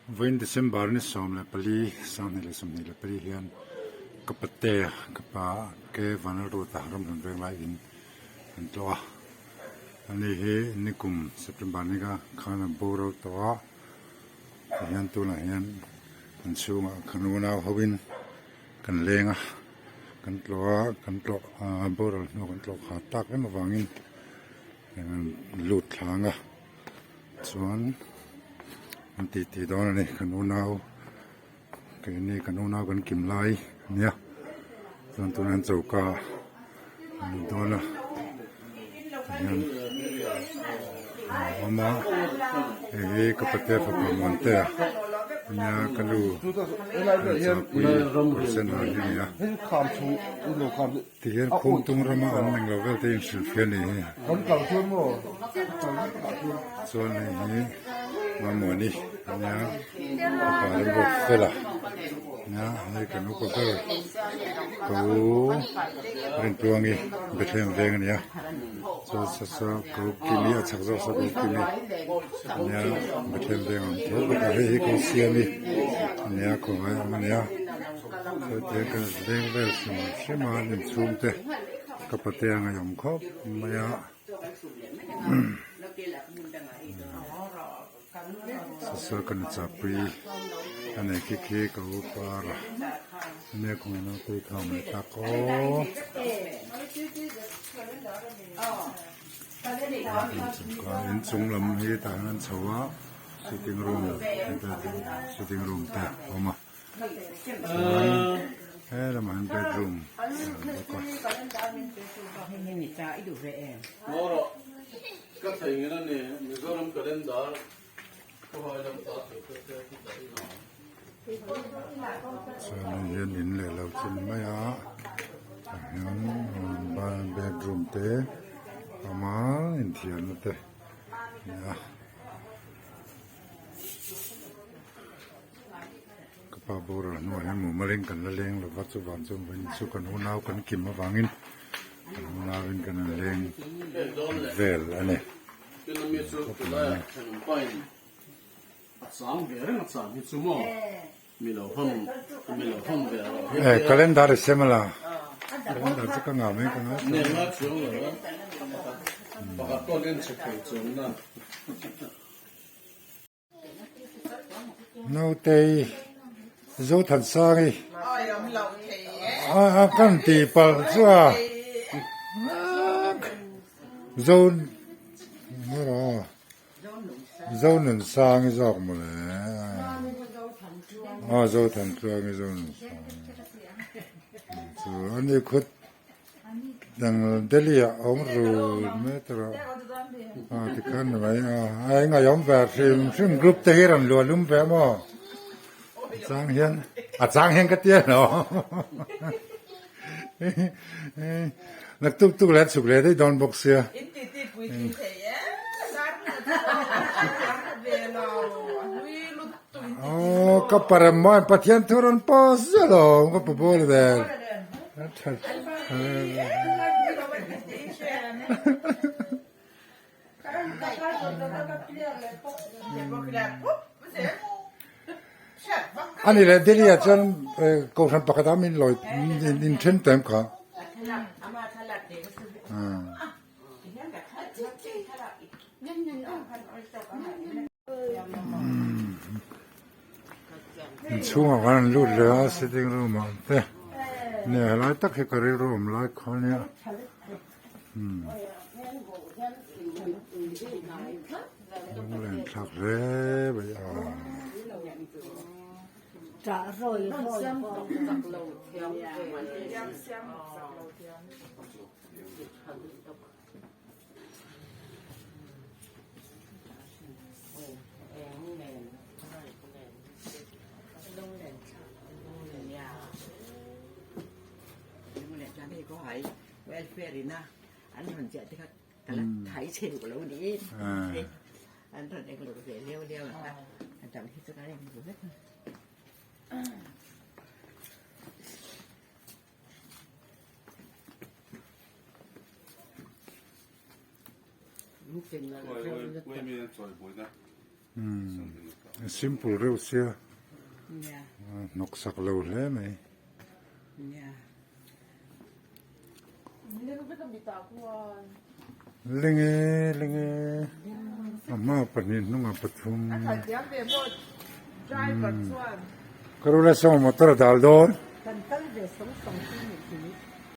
Vawiin December ni 14 2024 hian ka pate ka pa ke Vanlalruata ramhlun veng lai in an tlawh a, ani hi nikum September ni kha khan a boral tawh a, tihian tunah hian an chhungah kan unau ho in kan leng a, kan tlawh a, kan tlawh a boral hnu kan tlawh kha tak em avangin lut thlang a. Chuan an tih tih dawn a ni kan unau keini kan unau kan kim lai a nia chuan tunah an choka an lut dawn a tihian a awm a hei hi ka patea fapa Muantea a nia ka nu chapui kawr sen ha hi a ni a. Tihian Khumtung rama an englo vel te inhrilhfiah a nih hi. Chuan hei hi Mamawni a nia, fapa rilru fel a nia, hei kan upa ber ka u Rintluangi Bethlehem veng a nia. Chuan sa sa ka u Kimi a chhak zawk sa ka u Kimi a nia, Bethlehem veng ang tho bawk a, hei hi ka u Siami a nia, khawngaih ang a nia. Chutia ka veng vel hrim hrim a inchhung te ka pate a ngaihawm khawp mai a sasal ka ni chapui a nei khi khi ka u par a nia khawngaih naute kha awm leh tak aw. Inchung lam hi tah hian an chho a sitting room sitting room te a awm a. Chuan he lamah hian bedroom a awm bawk a. Chuan hei hian in leh lo chu ni mai a tah hian bedroom te a awm a inthiarna te a ni a. Ka pa boral hnuah hian mumalin kan la leng lova chuvang chuan vawiin chu kan unau kan kim avangin kan unauin kan han leng vel a ni. Eh calendar i sem ala calendar chu ka ngah mai ka ngai Nautei Zothansangi a kan tih palh chu a Zo Zonunsangi zawk mawle a Zothantluangi Zonunsangi chu a ni khut. Dang Delhi ah a awm run mai ta rawh a tikhan ni mai a a enga awm ve hrim hrim group te hi rawn luah lum ve maw a chang hian a chang hian ka tia lo naktuk tuk leh chhuk leh daih dawn bawk sia. Aw ka parem maw Pathian thu rawn post zia lo ka pa bawr vel. Ani leh Delhi ah chuan kohhran pakhat ah min lawi in then ta em kha. Inchhungah khan an lut leh a sitting room ah te nia helai tak hi ka rilru awm lai kha ania lunglen thlak hle mai a. Simple reuh sia. Hnawk sak lo hle mai. Ling e ling e a hma pahnih hnungah pathum ka rula saw motor a dal dawn.